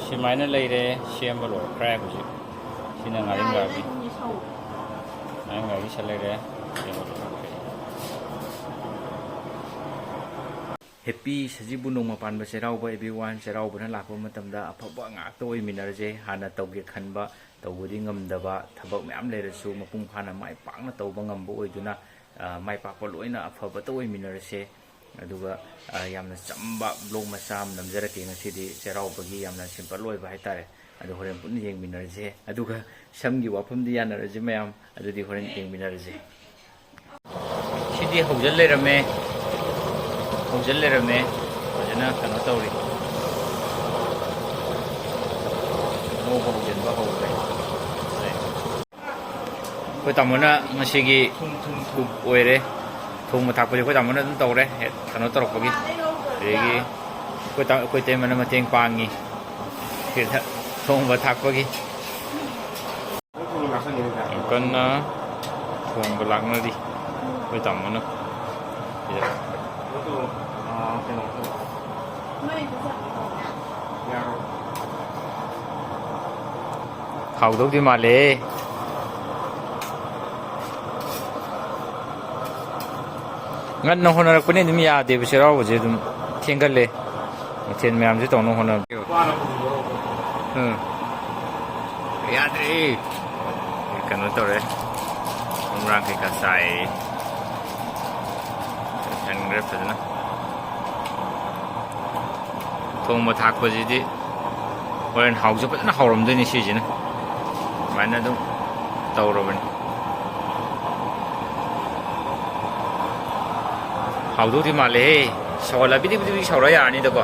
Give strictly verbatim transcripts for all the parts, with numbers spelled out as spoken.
ꯁꯨꯃꯥꯏꯅ ꯂꯩꯔꯦ, ꯁꯦꯝꯕ ꯂꯣꯏꯈ꯭ꯔꯦ ꯍꯧꯖꯤꯛ꯫ ꯁꯤꯅ ꯉꯥꯔꯤꯡꯈꯥꯒꯤ, ꯉꯥꯔꯤꯡꯈꯥꯒꯤ ꯁꯟ ꯂꯩꯔꯦ, ꯁꯦꯝꯕ ꯂꯣꯏꯈ꯭ꯔꯦ꯫ Happy ꯁꯖꯤꯕꯨ ꯅꯣꯡꯃ ꯄꯥꯟꯕ ꯆꯩꯔꯥꯎꯕ everyone꯫ ꯆꯩꯔꯥꯎꯕꯅ ꯂꯥꯛꯄ ꯃꯇꯝꯗ ꯑꯐꯕ ꯉꯥꯛꯇ ꯑꯣꯏꯃꯤꯟꯅꯔꯁꯦ꯫ ꯍꯥꯟꯅ ꯇꯧꯒꯦ ꯈꯟꯕ, ꯇꯧꯕꯗꯤ ꯉꯝꯗꯕ ꯊꯕꯛ ꯃꯌꯥꯝ ꯂꯩꯔꯁꯨ ꯃꯄꯨꯡ ꯐꯥꯅ ꯃꯥꯏ ꯄꯥꯛꯅ ꯇꯧꯕ ꯉꯝꯕ ꯑꯣꯏꯗꯨꯅ, ꯑ, ꯃꯥꯏ ꯄꯥꯛꯄ ꯂꯣꯏꯅ ꯑꯐꯕꯇ ꯑꯣꯏꯃꯤꯟꯅꯔꯁꯦ꯫ ꯑꯗꯨꯒ, ꯑ, ꯌꯥꯝꯅ ꯆꯝꯕ vlog ꯃꯆꯥ ꯑꯃ ꯅꯝꯖꯔꯛꯀꯦ ꯉꯁꯤꯗꯤ, ꯆꯩꯔꯥꯎꯕꯒꯤ ꯌꯥꯝꯅ simple ꯑꯣꯏꯕ ꯍꯥꯏꯇꯥꯔꯦ꯫ ꯑꯗꯨ ꯍꯣꯔꯦꯟ ꯄꯨꯟꯅ ꯌꯦꯡꯃꯤꯟꯅꯔꯁꯦ꯫ ꯑꯗꯨꯒ ꯁꯝꯒꯤ ꯋꯥꯐꯝꯗꯤ ꯌꯥꯅꯔꯁꯦ ꯃꯌꯥꯝ, ꯑꯗꯨꯗꯤ ꯍꯣꯔꯦꯟ ꯌꯦꯡꯃꯤꯟꯅꯔꯁꯦ꯫ ꯁꯤꯗꯤ ꯍꯧꯖꯤꯜ ꯂꯩꯔꯝꯃꯦ, ꯍꯧꯖꯤꯜ ꯂꯩꯔꯝꯃꯦ꯫ ꯐꯖꯅ ꯀꯩꯅꯣ ꯇꯧꯔꯤ, ꯉꯧꯕ ꯍꯧꯖꯤꯟꯕ ꯍꯧꯔꯦ꯫ ꯑꯩꯈꯣꯏ ꯇꯥꯃꯣꯅ ꯉꯁꯤꯒꯤ ꯀꯨꯛ ꯑꯣꯏꯔꯦ꯫ ꯊꯣꯡꯕ ꯊꯥꯛꯄꯁꯦ ꯑꯩꯈꯣꯏ ꯇꯥꯃꯣꯅ ꯑꯗꯨꯝ ꯇꯧꯔꯦ, ꯍꯦꯛ ꯀꯩꯅꯣ ꯇꯧꯔꯛꯄꯒꯤ꯫ ꯑꯗꯒꯤ ꯑꯩꯈꯣꯏ ꯇꯥ-, ꯑꯩꯈꯣꯏ ꯇꯩꯃꯅ ꯃꯇꯦꯡ ꯄꯥꯡꯉꯤ꯫ ꯁꯤꯗ ꯊꯣꯡꯕ ꯊꯥꯛꯄꯒꯤ꯫ ꯌꯥꯝ ꯀꯟꯅ ꯊꯣꯡꯕ ꯂꯥꯛꯅꯔꯤ ꯑꯩꯈꯣꯏ ꯇꯥꯃꯣꯅ ꯁꯤꯗ꯫ ꯍꯥꯎꯗꯧꯗꯤ ꯃꯥꯜꯂꯦ꯫ ꯉꯟꯅ ꯍꯣꯠꯅꯔꯛꯄꯅꯤ ꯑꯗꯨꯝ ꯌꯥꯗꯦꯕ, ꯆꯩꯔꯥꯎꯕꯁꯦ ꯑꯗꯨꯝ ꯊꯦꯡꯒꯜꯂꯦ꯫ ꯃꯊꯦꯜ ꯃꯌꯥꯝꯁꯦ ꯇꯧꯅꯕ ꯍꯣꯠꯅꯕ꯫ ꯎꯝ꯫ ꯌꯥꯗ꯭ꯔꯦ꯫ ꯀꯩꯅꯣ ꯇꯧꯔꯦ꯫ ꯃꯔꯥꯡ ꯀꯩꯀꯥ ꯆꯥꯏ꯫ ꯂꯣꯏꯁꯟꯈ꯭ꯔꯦ ꯐꯖꯅ꯫ ꯊꯣꯡꯕ ꯊꯥꯛꯄꯁꯤꯗꯤ ꯍꯣꯔꯦꯟ ꯍꯥꯎꯁꯨ ꯐꯖꯅ ꯍꯥꯎꯔꯝꯗꯣꯏꯅꯤ ꯁꯤꯁꯤꯅ꯫ ꯑꯗꯨꯃꯥꯏꯅ ꯑꯗꯨꯝ ꯇꯧꯔꯕꯅꯤ꯫ ꯍꯥꯎꯗꯧꯗꯤ ꯃꯥꯜꯂꯦꯍꯦ꯫ ꯁꯧꯍꯜꯂ ꯕꯤꯗꯤ ꯕꯤꯗꯤ ꯕꯤꯗꯤ ꯁꯧꯔ ꯌꯥꯔꯅꯤꯗꯀꯣ꯫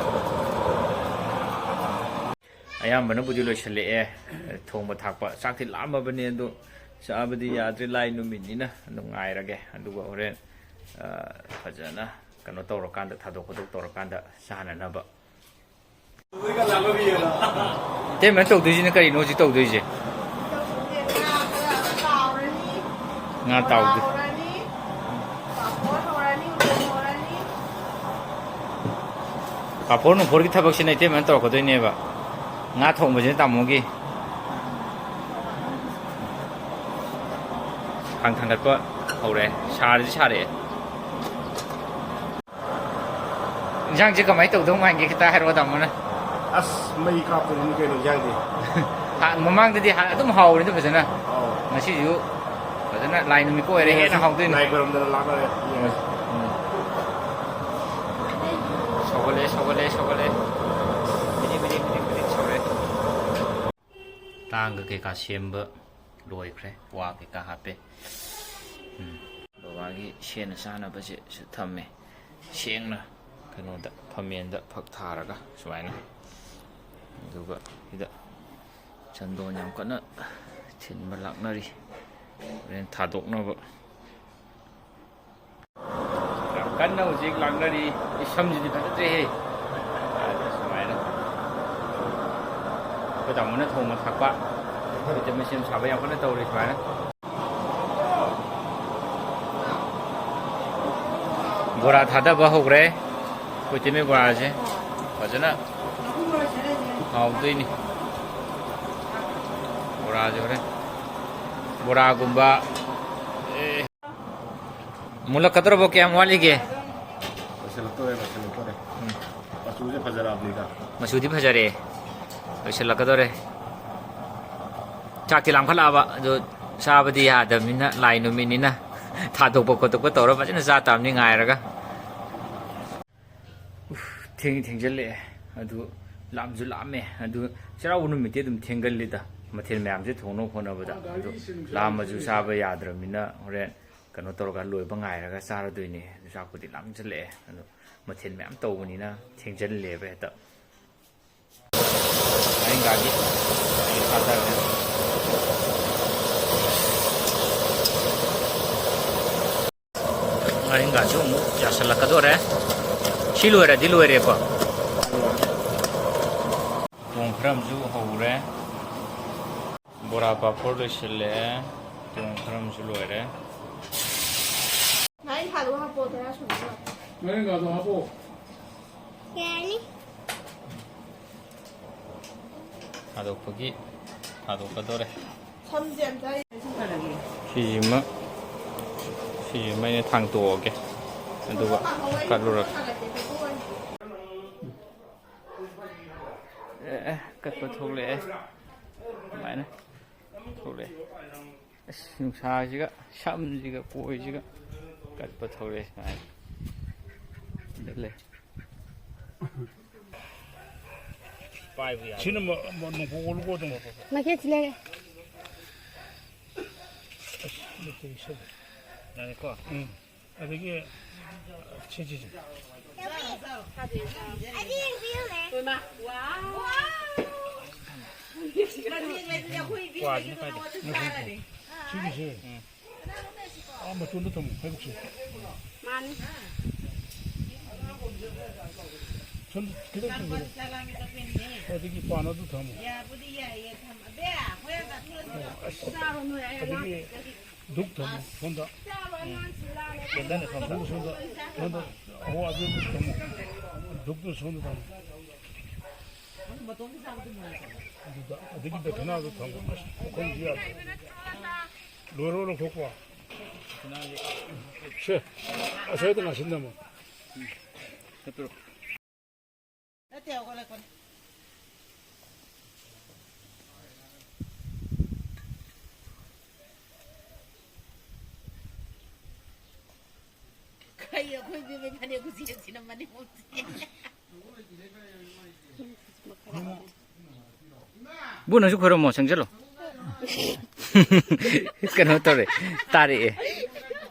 ꯑꯌꯥꯝꯕꯅꯕꯨꯗꯤ ꯂꯣꯏꯁꯤꯜꯂꯛꯑꯦ ꯊꯣꯡꯕ ꯊꯥꯛꯄ꯫ ꯆꯥꯛꯇꯤ ꯂꯥꯝꯃꯕꯅꯦ ꯑꯗꯣ ꯆꯥꯕꯗꯤ ꯌꯥꯗ꯭ꯔꯦ, ꯂꯥꯏ ꯅꯨꯃꯤꯠꯅꯤꯅ ꯑꯗꯨꯝ ꯉꯥꯏꯔꯒꯦ꯫ ꯑꯗꯨꯒ ꯍꯣꯔꯦꯟ, ꯑ, ꯐꯖꯅ ꯀꯩꯅꯣ ꯇꯧꯔꯀꯥꯟꯗ, ꯊꯥꯗꯣꯛ ꯈꯣꯠꯇꯣꯛ ꯇꯧꯔꯀꯥꯟꯗ ꯆꯥꯅꯅꯕ꯫ ꯏꯇꯩꯃ ꯇꯧꯗꯣꯏꯁꯤꯅ ꯀꯔꯤꯅꯣ ꯍꯧꯖꯤꯛ ꯇꯧꯗꯣꯏꯁꯦ? ꯉꯥ ꯇꯥꯎꯗꯣꯏ꯫ ꯄꯥꯐꯣꯔ ꯅꯨꯡꯐꯣꯔꯒꯤ ꯊꯕꯛꯁꯤꯅ ꯏꯇꯩꯃꯅ ꯇꯧꯔꯛꯀꯗꯣꯏꯅꯦꯕ꯫ ꯉꯥ ꯊꯣꯡꯕꯁꯤꯅ ꯇꯥꯃꯣꯒꯤ꯫ ꯈꯥꯡ ꯊꯥꯡꯒꯠꯄ ꯍꯧꯔꯦ꯫ ꯁꯥꯔꯗꯤ ꯁꯥꯔꯛꯑꯦ꯫ ꯏꯟꯁꯥꯡꯁꯦ ꯀꯃꯥꯏꯅ ꯇꯧꯗꯧ ꯃꯥꯟꯒꯦ ꯈꯤꯇ ꯍꯥꯏꯔꯛꯑꯣ ꯇꯥꯃꯣꯅ꯫ ꯑꯁ, ꯃꯩ ꯀꯥꯞꯇꯣꯏꯅꯤ ꯀꯩꯅꯣ ꯏꯟꯁꯥꯡꯗꯤ꯫ ꯍꯥ-, ꯃꯃꯥꯡꯗꯗꯤ ꯍꯥ-, ꯑꯗꯨꯝ ꯍꯥꯎꯔꯤꯗꯣ ꯐꯖꯅ꯫ ꯑꯧ꯫ ꯉꯁꯤꯁꯨ ꯐꯖꯅ ꯂꯥꯏ ꯅꯨꯃꯤꯠꯀ ꯑꯣꯏꯔꯦ, ꯍꯦꯟꯅ ꯍꯥꯎꯗꯣꯏꯅꯤ꯫ ꯂꯥꯏ ꯈꯣꯏꯔꯝꯗꯅ ꯂꯥꯛꯅꯔꯦ꯫ ꯎꯝ꯫ ꯁꯧꯒꯠꯂꯦ, ꯁꯧꯒꯠꯂꯦ, ꯁꯧꯒꯠꯂꯦ꯫ ꯕꯤꯗꯤꯛ, ꯕꯤꯗꯤꯛ, ꯕꯤꯗꯤꯛ, ꯕꯤꯗꯤꯛ ꯁꯧꯔꯦ꯫ ꯇꯥꯡꯒ ꯀꯩꯀꯥ ꯁꯦꯝꯕ ꯂꯣꯏꯈ꯭ꯔꯦ꯫ ꯋꯥ ꯀꯩꯀꯥ ꯍꯥꯞꯄꯦ꯫ ꯎꯝ꯫ ꯕꯕꯥꯒꯤ ꯁꯦꯠꯅ ꯆꯥꯅꯕꯁꯦ ꯁꯤ ꯊꯝꯃꯦ꯫ ꯁꯦꯡꯅ ꯀꯩꯅꯣꯗ, ꯐꯝꯃꯦꯟꯗ ꯐꯛ ꯊꯥꯔꯒ ꯁꯨꯃꯥꯏꯅ꯫ ꯑꯗꯨꯒ ꯁꯤꯗ ꯆꯟꯗꯣꯟ ꯌꯥꯝ ꯀꯟꯅ ꯊꯤꯟꯕ ꯂꯥꯛꯅꯔꯤ꯫ ꯍꯣꯔꯦꯟ ꯊꯥꯗꯣꯛꯅꯕ꯫ ꯌꯥꯝ ꯀꯟꯅ ꯍꯧꯖꯤꯛ ꯂꯥꯡꯅꯔꯤ꯫ ꯑꯩ ꯁꯝꯁꯤꯗꯤ ꯐꯖꯗ꯭ꯔꯦꯍꯦ꯫ ꯑꯗ ꯁꯨꯃꯥꯏꯅ ꯑꯩꯈꯣꯏ ꯇꯥꯃꯣꯅ ꯊꯣꯡꯕ ꯊꯥꯛꯄ, ꯚꯤꯇꯥꯃꯤꯟ ꯁꯤ ꯁꯥꯕ ꯌꯥꯝ ꯀꯟꯅ ꯇꯧꯔꯤ ꯁꯨꯃꯥꯏꯅ꯫ ꯕꯣꯔꯥ ꯊꯥꯗꯕ ꯍꯧꯈ꯭ꯔꯦ꯫ ꯑꯩꯈꯣꯏ ꯇꯤꯃꯤ ꯕꯣꯔꯥꯁꯦ ꯐꯖꯅ ꯍꯥꯎꯗꯣꯏꯅꯤ꯫ ꯕꯣꯔꯥꯁꯦ ꯍꯣꯔꯦꯟ ꯕꯣꯔꯥꯒꯨꯝꯕ, ꯑꯦ, ꯃꯨꯜꯂꯛꯀꯗꯧꯔꯕꯣ? ꯀꯌꯥꯝ ꯋꯥꯠꯂꯤꯒꯦ? ꯂꯣꯏꯁꯤꯜꯂꯛꯇꯣꯔꯦ, ꯂꯣꯏꯁꯤꯜꯂꯛꯇꯣꯔꯦ꯫ ꯎꯝ꯫ ꯃꯆꯨꯁꯦ ꯐꯖꯔꯛꯑꯕꯅꯤꯗ꯫ ꯃꯆꯨꯗꯤ ꯐꯖꯔꯦ꯫ ꯂꯣꯏꯁꯤꯜꯂꯛꯀꯗꯧꯔꯦ꯫ ꯆꯥꯛꯇꯤ ꯂꯥꯝꯈꯠꯂꯛꯑꯕ, ꯑꯗꯨ ꯆꯥꯕꯗꯤ ꯌꯥꯗꯕꯅꯤꯅ, ꯂꯥꯏ ꯅꯨꯃꯤꯠꯅꯤꯅ ꯊꯥꯗꯣꯛꯄ ꯈꯣꯠꯇꯣꯛꯄ ꯇꯧꯔ ꯐꯖꯅ ꯆꯥ ꯇꯥꯕꯅꯤ ꯉꯥꯏꯔꯒ꯫ ꯎꯐ, ꯊꯦꯡ ꯊꯦꯡꯖꯤꯜꯂꯛꯑꯦ꯫ ꯑꯗꯨ ꯂꯥꯝꯁꯨ ꯂꯥꯝꯃꯦ꯫ ꯑꯗꯨ ꯆꯩꯔꯥꯎꯕ ꯅꯨꯃꯤꯠꯇꯤ ꯑꯗꯨꯝ ꯊꯦꯡꯒꯜꯂꯤꯗ, ꯃꯊꯦꯜ ꯃꯌꯥꯝꯁꯦ ꯊꯣꯡꯅꯕ ꯍꯣꯠꯅꯕꯗ꯫ ꯑꯗꯨ ꯂꯥꯝꯃꯁꯨ ꯆꯥꯕ ꯌꯥꯗ꯭ꯔꯕꯅꯤꯅ ꯍꯣꯔꯦꯟ ꯀꯩꯅꯣ ꯇꯧꯔꯒ ꯂꯣꯏꯕ ꯉꯥꯏꯔꯒ ꯆꯥꯔꯗꯣꯏꯅꯦ꯫ ꯑꯗꯨ ꯆꯥꯛꯄꯨꯗꯤ ꯂꯥꯝꯁꯤꯜꯂꯛꯑꯦ꯫ ꯑꯗꯨ ꯃꯊꯦꯜ ꯃꯌꯥꯝ ꯇꯧꯕꯅꯤꯅ ꯊꯦꯡꯖꯤꯜꯂꯦꯕ ꯍꯦꯛꯇ꯫ ꯉꯥꯔꯤꯡꯈꯥꯒꯤ ꯊꯥꯗꯔꯦ꯫ ꯉꯥꯔꯤꯡꯈꯥꯁꯨ ꯑꯃꯨꯛ ꯌꯥꯁꯜꯂꯛꯀꯗꯣꯔꯦ꯫ ꯁꯤ ꯂꯣꯏꯔꯗꯤ ꯂꯣꯏꯔꯦꯀꯣ꯫ ꯊꯣꯡ ꯈꯔ ꯑꯃꯁꯨ ꯍꯧꯔꯦ꯫ ꯕꯣꯔꯥ ꯄꯥꯐꯣꯔ ꯂꯣꯏꯁꯤꯜꯂꯛꯑꯦ꯫ ꯊꯣꯡ ꯈꯔ ꯑꯃꯁꯨ ꯂꯣꯏꯔꯦ꯫ ꯉꯥꯔꯤꯡꯈꯥꯗꯣ ꯍꯥꯞꯄꯣ, ꯇꯔꯥ ꯁꯨꯅꯕ꯫ ꯉꯥꯔꯤꯡꯈꯥꯗꯣ ꯍꯥꯞꯄꯣ꯫ ꯌꯥꯔꯅꯤ꯫ ꯊꯥꯗꯣꯛꯄꯒꯤ ꯊꯥꯗꯣꯛꯀꯗꯧꯔꯦ꯫ ꯁꯝꯁꯦ ꯑꯝꯇ ꯁꯤꯖꯤꯃ, ꯁꯤꯖꯤꯃ ꯑꯩꯅ ꯊꯥꯡꯇꯣꯛꯑꯒꯦ, ꯑꯗꯨꯒ ꯀꯠꯂꯨꯔꯒꯦ꯫ ꯑꯦ, ꯑꯦ, ꯀꯠꯄ ꯊꯣꯛꯂꯛꯑꯦ꯫ ꯑꯗꯨꯃꯥꯏꯅ ꯊꯣꯛꯂꯛꯑꯦ꯫ ꯑꯁ, ꯅꯨꯡꯁꯥꯁꯤꯒ, ꯁꯝꯁꯤꯒ, ꯀꯣꯏꯁꯤꯒ ꯀꯠꯄ ꯊꯧꯔꯦ ꯁꯨꯃꯥꯏꯅ꯫ ꯁꯤꯗ ꯂꯩ꯫ ꯄꯥꯏꯕ ꯌꯥꯏ꯫ ꯁꯤꯅ ꯃ-, ꯃ-, ꯅꯣꯡꯄꯣꯛ ꯑꯣꯜꯂꯨꯀꯣ ꯑꯗꯨꯝ꯫ ꯃꯈꯦꯠꯁꯤ ꯂꯩꯔꯦ꯫ ꯑꯁ, ꯅꯠꯇꯦ, ꯁꯤ꯫ ꯌꯥꯔꯦꯀꯣ? ꯎꯝ꯫ ꯑꯗꯒꯤ, ꯁꯤ, ꯁꯤ, ꯁꯤ꯫ ꯀ꯭ꯋꯥꯁꯤꯅ ꯀꯥꯏꯗ? ꯁꯤꯒꯤꯁꯦ꯫ ꯎꯝ꯫ ꯑꯥ, ꯃꯇꯣꯟꯗ ꯊꯝꯃꯨ, ꯍꯥꯏꯕꯣꯛꯁꯦ꯫ ꯃꯥꯅꯤ꯫ ꯁꯣꯝ ꯈꯤꯇꯪ ꯆꯪꯁꯤꯜꯂꯣ꯫ ꯑꯗꯒꯤ ꯄꯥꯟ ꯑꯗꯨ ꯊꯝꯃꯨ꯫ ꯌꯥꯕꯨꯗꯤ ꯌꯥꯏꯌꯦ, ꯊꯝ-, ꯑꯕꯦ, ꯍꯣꯔꯦꯟ ꯆꯥꯊꯣꯛꯑꯁꯤ꯫ ꯑꯣ, ꯑꯁ꯫ ꯆꯥꯔꯣꯅꯨ, ꯑꯩ ꯑꯉꯥꯡ ꯑꯗꯒꯤ ꯙꯨꯞ ꯊꯝꯃꯨ, ꯁꯣꯝꯗ꯫ ꯆꯥꯔꯣ, ꯑꯉꯥꯡꯁꯤ ꯂꯥꯡꯉꯦ꯫ ꯀꯦꯟꯗꯜꯗ ꯊꯝꯃꯨ꯫ ꯁꯣꯝꯗ, ꯁꯣꯝꯗ꯫ ꯑꯣ, ꯑꯗꯨ ꯊꯝꯃꯨ꯫ ꯙꯨꯞꯇꯨ ꯁꯣꯝꯗ ꯊꯝꯃꯨ꯫ ꯑꯗꯨꯗ, ꯑꯗꯒꯤ ꯗꯈꯤꯅꯥꯗꯨ ꯊꯝꯃꯨ꯫ ꯑꯁ, ꯄꯨꯈꯝꯁꯤ ꯌꯥꯗ꯭ꯔꯦ꯫ ꯂꯣꯏꯔꯣ, ꯂꯧꯊꯣꯛꯄ꯫ ꯁꯦ, ꯑꯁ꯭ꯋꯥꯏꯗ ꯉꯥꯁꯤꯟꯅꯃꯣ꯫ ꯅꯠꯇꯦ, ꯍꯧꯒꯠꯂꯛꯄꯅꯤ꯫ ꯀꯩ ꯑꯩꯈꯣꯏ ꯏꯕꯦꯝꯃꯩ ꯐꯅꯦꯛ ꯈꯨꯁꯤ ꯑꯁꯤꯅ ꯃꯅꯤꯡ ꯍꯨꯠꯆꯤꯜꯂꯦ꯫ ꯕꯨ, ꯅꯪꯁꯨ ꯈꯣꯏꯔꯝꯃꯣ, ꯆꯪꯁꯤꯜꯂꯣ꯫ ꯀꯩꯅꯣ ꯇꯧꯔꯦ, ꯇꯥꯔꯛꯑꯦ꯫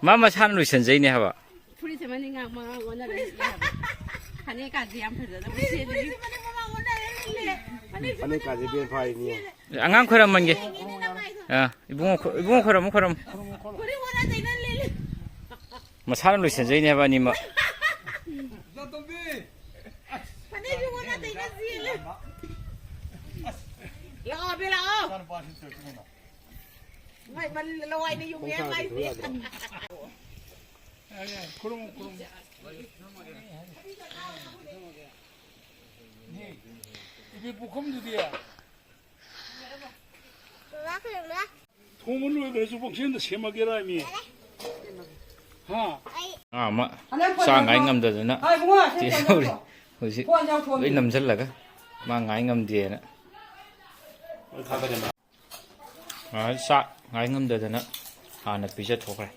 ꯃꯥ ꯃꯁꯥꯅ ꯂꯣꯏꯁꯟꯖꯩꯅꯦ ꯍꯥꯏꯕ꯫ ꯐꯨꯔꯤꯠꯁꯦ ꯃꯅꯤꯡ ꯉꯥꯛ ꯃꯃꯥꯡ ꯑꯣꯟꯅꯔꯦ꯫ ꯐꯅꯦꯛꯀꯥꯁꯦ ꯌꯥꯝ ꯐꯖꯅ ꯁꯦꯠꯂꯤ꯫ ꯐꯅꯦꯛꯀꯥꯁꯦ ꯕꯦꯟ ꯐꯥꯔꯤꯅꯤ꯫ ꯑꯉꯥꯡ ꯈꯣꯏꯔꯝꯃꯟꯒꯦ꯫ ꯑꯥ, ꯏꯕꯨꯡꯉꯣ ꯈꯣ-, ꯏꯕꯨꯡꯉꯣ ꯈꯣꯏꯔꯝꯃꯣ, ꯈꯣꯏꯔꯝꯃꯣ꯫ ꯃꯁꯥꯅ ꯂꯣꯏꯁꯟꯖꯩꯅꯦ ꯍꯥꯏꯕ ꯑꯅꯤꯃꯛ꯫ ꯐꯅꯦꯛꯁꯨ ꯑꯣꯟꯅ ꯇꯩꯅ ꯆꯦꯜꯂꯦ꯫ ꯂꯥꯛꯑꯣ, ꯑꯕꯦ, ꯂꯥꯛꯑꯣ꯫ ꯃꯥꯏ ꯃꯜ-, ꯂꯋꯥꯏꯗ ꯌꯨꯡꯉꯦ ꯃꯥꯏꯁꯦ꯫ ꯈꯨꯔꯨꯝꯃꯨ, ꯈꯨꯔꯨꯝꯃꯨ꯫ ꯏꯕꯤ ꯄꯨꯈꯝꯗꯨꯗꯤ? ꯊꯣꯡꯕ ꯂꯣꯏꯈ꯭ꯔꯁꯨ ꯄꯪꯁꯦꯝꯗ ꯁꯦꯝꯃꯒꯦꯔꯥ ꯃꯤ? ꯍꯥ? ꯑꯉꯥꯡ ꯑꯃ ꯆꯥ ꯉꯥꯏ ꯉꯝꯗꯗꯅ ꯆꯦꯜꯍꯧꯔꯤ꯫ ꯍꯧꯖꯤꯛ ꯂꯣꯏ ꯅꯝꯁꯤꯜꯂꯒ ꯃꯥ ꯉꯥꯏ ꯉꯝꯗꯦꯅ꯫ ꯉꯥꯏ ꯆꯥꯛ ꯉꯥꯏ ꯉꯝꯗꯗꯅ ꯍꯥꯟꯅ ꯄꯤꯖꯊꯣꯛꯈ꯭ꯔꯦ꯫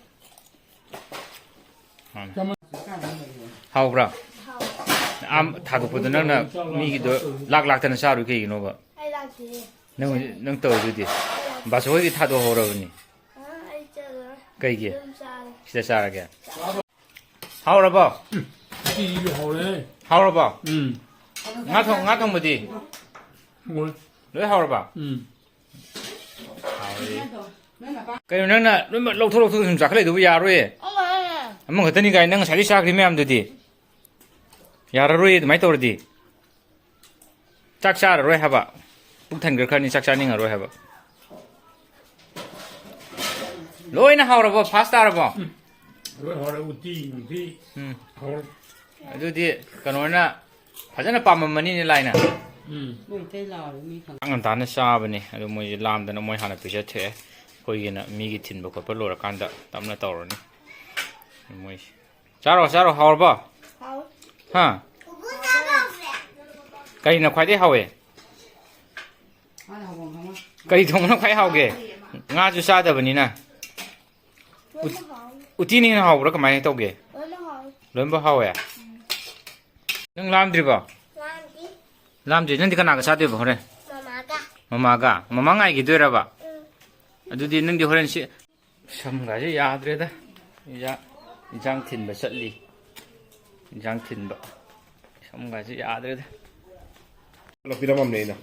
ꯍꯥꯎꯕ꯭ꯔꯥ? ꯑꯥ, ꯊꯥꯗꯣꯛꯄꯗꯣ ꯅꯪꯅ ꯃꯤꯒꯤꯗꯣ ꯂꯥꯛ ꯂꯥꯛꯇꯅ ꯆꯥꯔꯨꯏ ꯀꯩꯒꯤꯅꯣꯕ? ꯑꯩ ꯂꯥꯛꯇꯤꯌꯦ꯫ ꯅꯪ, ꯅꯪ ꯇꯧꯔꯤꯗꯨꯗꯤ꯫ ꯑꯩ ꯂꯥꯛꯇꯤꯌꯦ꯫ ꯕꯥꯆꯧ ꯍꯣꯏꯒꯤ ꯊꯥꯗꯣꯛꯍꯧꯔꯕꯅꯤ꯫ ꯑꯥ, ꯑꯩ ꯆꯠꯂꯣꯏ꯫ ꯀꯩꯒꯤ? ꯑꯗꯨꯝ ꯆꯥꯔꯦ꯫ ꯁꯤꯗ ꯆꯥꯔꯒꯦ꯫ ꯍꯥꯎꯔꯕꯣ? ꯎꯝ꯫ ꯎꯇꯤꯁꯨ ꯍꯥꯎꯔꯦ꯫ ꯍꯥꯎꯔꯕꯣ? ꯎꯝ꯫ ꯉꯥ ꯊꯣꯡ-, ꯉꯥ ꯊꯣꯡꯕꯗꯤ? ꯍꯥꯎꯔꯦ꯫ ꯂꯣꯏ ꯍꯥꯎꯔꯕ? ꯎꯝ꯫ ꯍꯥꯎꯔꯦ꯫ ꯀꯩꯅꯣ ꯅꯪꯅ ꯂꯣꯏꯅꯃꯛ ꯂꯧꯊꯣꯛ ꯂꯧꯊꯣꯛ ꯁꯨꯝ ꯆꯥꯈꯠꯂꯛꯏꯗꯨꯕꯨ? ꯌꯥꯔꯣꯏꯌꯦ꯫ ꯑꯃꯈꯛꯇꯅꯤ ꯀꯥꯏꯅ ꯅꯪ ꯉꯁꯥꯏꯗꯩ ꯆꯥꯈ꯭ꯔꯤ ꯃꯌꯥꯝꯗꯨꯗꯤ꯫ ꯌꯥꯔꯔꯣꯏꯌꯦ ꯑꯗꯨꯃꯥꯏꯅ ꯇꯧꯔꯗꯤ꯫ ꯆꯥꯛ ꯆꯥꯔꯔꯣꯏ ꯍꯥꯏꯕ꯫ ꯄꯨꯛ ꯊꯟꯈ꯭ꯔ ꯈꯔꯅꯤ ꯆꯥꯛ ꯆꯥꯅꯤꯡꯉꯔꯣꯏ ꯍꯥꯏꯕ꯫ ꯂꯣꯏꯅ ꯍꯥꯎꯔꯕꯣ? ꯐꯥꯁ ꯇꯥꯔꯕꯣ? ꯂꯣꯏ ꯍꯥꯎꯔꯦ꯫ ꯎꯇꯤ ꯅꯨꯡꯇꯤ ꯎꯝ꯫ ꯍꯥꯎꯔꯦ꯫ ꯑꯗꯨꯗꯤ ꯀꯩꯅꯣꯅ ꯐꯖꯅ ꯄꯥꯝꯃꯝꯃꯅꯤꯅꯦ ꯂꯥꯏꯅ꯫ ꯎꯝ꯫ ꯃꯩꯇꯩ ꯂꯥꯎꯔꯦ ꯃꯤ ꯈꯪ- ꯆꯥꯛ ꯉꯟꯇꯥꯅ ꯆꯥꯕꯅꯤ꯫ ꯑꯗꯨ ꯃꯣꯏꯁꯦ ꯂꯥꯝꯗꯅ ꯃꯣꯏ ꯍꯥꯟꯅ ꯄꯤꯖꯊꯣꯛꯑꯦ꯫ ꯑꯩꯈꯣꯏꯒꯤꯅ ꯃꯤꯒꯤ ꯊꯤꯟꯕ ꯈꯣꯠꯄ ꯂꯣꯏꯔꯀꯥꯟꯗ ꯇꯞꯅ ꯇꯧꯔꯅꯤ꯫ ꯃꯣꯏꯁꯦ꯫ ꯆꯥꯔꯣ, ꯆꯥꯔꯣ, ꯍꯥꯎꯔꯕꯣ? ꯍꯥꯎ꯫ ꯍꯥ? ꯀꯔꯤꯅ ꯈ꯭ꯋꯥꯏꯗꯩ ꯍꯥꯎꯏ? ꯃꯥꯅ ꯍꯧꯕꯝ ꯈꯪꯉꯣꯏ꯫ ꯀꯔꯤ ꯊꯣꯡꯕꯅ ꯈ꯭ꯋꯥꯏ ꯍꯥꯎꯒꯦ? ꯉꯥꯁꯨ ꯆꯥꯗꯕꯅꯤꯅ꯫ ꯎꯠ-, ꯂꯣꯏꯅ ꯍꯥꯎꯏ꯫ ꯎꯇꯤꯅ ꯍꯦꯟꯅ ꯍꯥꯎꯕ꯭ꯔꯥ? ꯀꯃꯥꯏꯅ ꯇꯧꯒꯦ? ꯂꯣꯏꯅ ꯍꯥꯎꯏ꯫ ꯂꯣꯏꯅꯃꯛ ꯍꯥꯎꯋꯦ? ꯎꯝ꯫ ꯅꯪ ꯂꯥꯝꯗ꯭ꯔꯤꯕꯣ? ꯂꯥꯝꯗ꯭ꯔꯤ꯫ ꯂꯥꯝꯗ꯭ꯔꯤ? ꯅꯪꯗꯤ ꯀꯅꯥꯒ ꯆꯥꯗꯣꯏꯕ ꯍꯣꯔꯦꯟ? ꯃꯃꯥꯒ꯫ ꯃꯃꯥꯒ? ꯃꯃꯥ ꯉꯥꯏꯈꯤꯗꯣꯏꯔꯕ? ꯎꯝ꯫ ꯑꯗꯨꯗꯤ ꯅꯪꯗꯤ ꯍꯣꯔꯦꯟ ꯁꯤ ꯁꯝꯒꯁꯦ ꯌꯥꯗ꯭ꯔꯦꯗ꯫ ꯏꯟꯖꯥꯡ, ꯏꯟꯖꯥꯡ ꯊꯤꯟꯕ ꯆꯠꯂꯤ꯫ ꯏꯟꯖꯥꯡ ꯊꯤꯟꯕ꯫ ꯁꯝꯒꯁꯦ ꯌꯥꯗ꯭ꯔꯦꯗ꯫ ꯄꯤꯔꯝꯃꯝꯅꯦ ꯑꯩꯅ꯫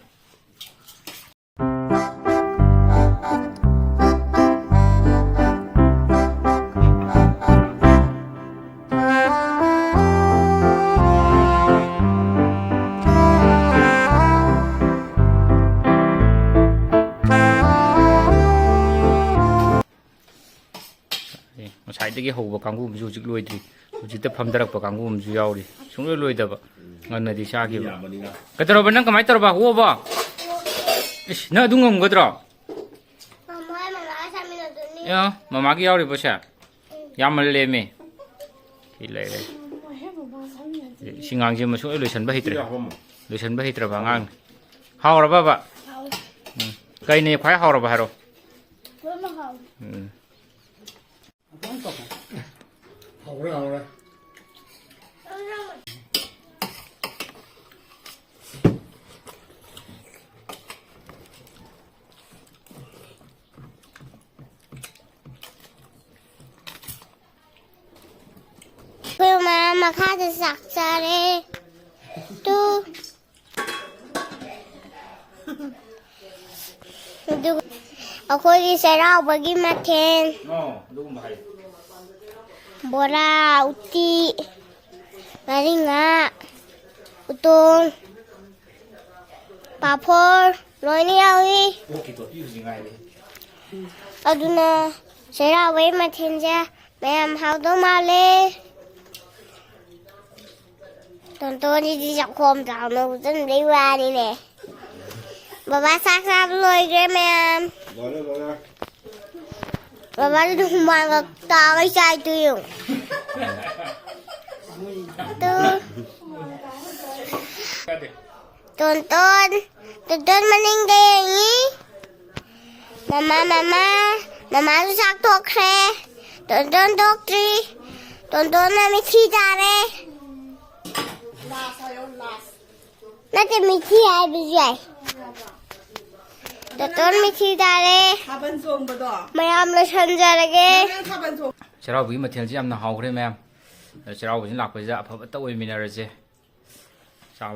ꯑꯦ, ꯉꯁꯥꯏꯗꯒꯤ ꯍꯧꯕ ꯀꯥꯡꯕꯨ ꯑꯃꯁꯨ ꯍꯧꯖꯤꯛ ꯂꯣꯏꯗ꯭ꯔꯤ꯫ ꯍꯧꯖꯤꯛꯇ ꯐꯝꯊꯔꯛꯄ ꯀꯥꯡꯕꯨ ꯑꯃꯁꯨ ꯌꯥꯎꯔꯤ꯫ ꯁꯨꯡꯂꯣꯏ ꯂꯣꯏꯗꯕ꯫ ꯉꯟꯅꯗꯤ ꯆꯥꯈꯤꯕ꯫ ꯃꯤ ꯌꯥꯝꯕꯅꯤꯅ꯫ ꯀꯩꯗꯧꯔꯕ ꯅꯪ? ꯀꯃꯥꯏꯅ ꯇꯧꯔꯕ? ꯑꯣꯕ? ꯏꯁ, ꯅꯪ ꯑꯗꯨ ꯉꯝꯒꯗ꯭ꯔꯣ? ꯃꯃꯥ, ꯃꯃꯥ ꯆꯥꯃꯤꯟꯅꯗꯣꯏꯅꯤ꯫ ꯑꯦ, ꯃꯃꯥꯒꯤ ꯌꯥꯎꯔꯤꯕꯣ ꯁꯦ? ꯎꯝ꯫ ꯌꯥꯝꯃꯜꯂꯦꯃꯤ꯫ ꯁꯤ ꯂꯩꯔꯦ꯫ ꯁꯤ ꯉꯥꯡꯁꯦ ꯃꯁꯨꯡ ꯂꯣꯏꯁꯟꯕ ꯍꯩꯇ꯭ꯔꯦ꯫ ꯁꯤ ꯍꯥꯞꯄꯝꯃꯣ꯫ ꯂꯣꯏꯁꯟꯕ ꯍꯩꯇ꯭ꯔꯕ ꯑꯉꯥꯡꯅꯤ꯫ ꯍꯥꯎꯔꯕꯕ? ꯍꯥꯎ꯫ ꯎꯝ꯫ ꯀꯩꯅ ꯈ꯭ꯋꯥꯏ ꯍꯥꯎꯔꯕ ꯍꯥꯏꯔꯣ? ꯂꯣꯏꯅꯃꯛ ꯍꯥꯎ꯫ ꯎꯝ꯫ ꯍꯥꯎꯔꯦ, ꯍꯥꯎꯔꯦ꯫ ꯑꯩꯈꯣꯏ ꯃꯌꯥꯝ ꯃꯈꯥꯗ ꯆꯥꯛ ꯆꯥꯔꯦ꯫ ꯇꯨ꯫ ꯑꯗꯨꯒ ꯑꯩꯈꯣꯏꯒꯤ ꯆꯩꯔꯥꯎꯕꯒꯤ ꯃꯊꯦꯜ: ꯑꯣ, ꯑꯗꯨꯒꯨꯝꯕ ꯍꯥꯏꯌꯨ꯫ ꯕꯣꯔꯥ, ꯎꯇꯤ, ꯉꯥꯔꯤꯉꯥ, ꯎꯇꯣꯡ, ꯄꯥꯐꯣꯔ ꯂꯣꯏꯅ ꯌꯥꯎꯏ꯫ ꯑꯣꯛꯀꯤ ꯇꯣꯇꯤ ꯍꯧꯖꯤꯛ ꯉꯥꯏꯔꯦ꯫ ꯑꯗꯨꯅ ꯆꯩꯔꯥꯎꯕꯒꯤ ꯃꯊꯦꯜꯁꯦ ꯃꯌꯥꯝ ꯍꯥꯎꯗꯧ ꯃꯥꯜꯂꯦ꯫ ꯇꯣꯟꯇꯣꯟꯁꯤꯗꯤ ꯆꯥꯛꯈꯣꯝ ꯆꯥꯎꯅ ꯎꯠꯁꯟꯕꯩ ꯋꯥꯅꯤꯅꯦ꯫ ꯕꯕꯥ, ꯆꯥꯛ ꯆꯥꯕ ꯂꯣꯏꯈ꯭ꯔꯦ ꯃꯌꯥꯝ꯫ ꯂꯣꯏꯔꯦ, ꯂꯣꯏꯔꯦ꯫ ꯕꯕꯥꯗꯨꯗꯤ ꯍꯨꯃꯥꯡꯒ ꯇꯥꯒꯩ ꯆꯥꯏ ꯇꯨ ꯌꯦꯡꯉꯨ꯫ ꯇꯨ꯫ ꯇꯣꯟꯇꯣꯟ, ꯇꯣꯟꯇꯣꯟ ꯃꯅꯤꯡꯗ ꯌꯦꯡꯉꯤ꯫ ꯃꯃꯥ, ꯃꯃꯥ, ꯃꯃꯥꯁꯨ ꯆꯥꯛ ꯇꯣꯛꯈ꯭ꯔꯦ꯫ ꯇꯣꯟꯇꯣꯟ ꯇꯣꯛꯇ꯭ꯔꯤ꯫ ꯇꯣꯟꯇꯣꯟꯅ ꯃꯤꯊꯤ ꯇꯥꯔꯦ꯫ ꯅꯠꯇꯦ, ꯃꯤꯊꯤ ꯍꯥꯏꯕꯁꯨ ꯌꯥꯏ꯫ ꯇꯣꯟꯇꯣꯟ ꯃꯤꯊꯤ ꯇꯥꯔꯦ꯫ ꯊꯥꯕꯜ ꯆꯣꯡꯕꯗꯣ꯫ ꯃꯌꯥꯝ ꯂꯣꯏꯁꯟꯖꯔꯒꯦ꯫ ꯅꯪ ꯊꯥꯕꯜ ꯆꯣꯡ- ꯆꯩꯔꯥꯎꯕꯒꯤ ꯃꯊꯦꯜꯁꯤ ꯌꯥꯝꯅ ꯍꯥꯎꯈ꯭ꯔꯦ ꯃꯌꯥꯝ꯫ ꯑꯗꯣ ꯆꯩꯔꯥꯎꯕꯁꯤ ꯂꯥꯛꯄꯁꯤꯗ ꯑꯐꯕꯇ ꯑꯣꯏꯃꯤꯟꯅꯔꯁꯦ꯫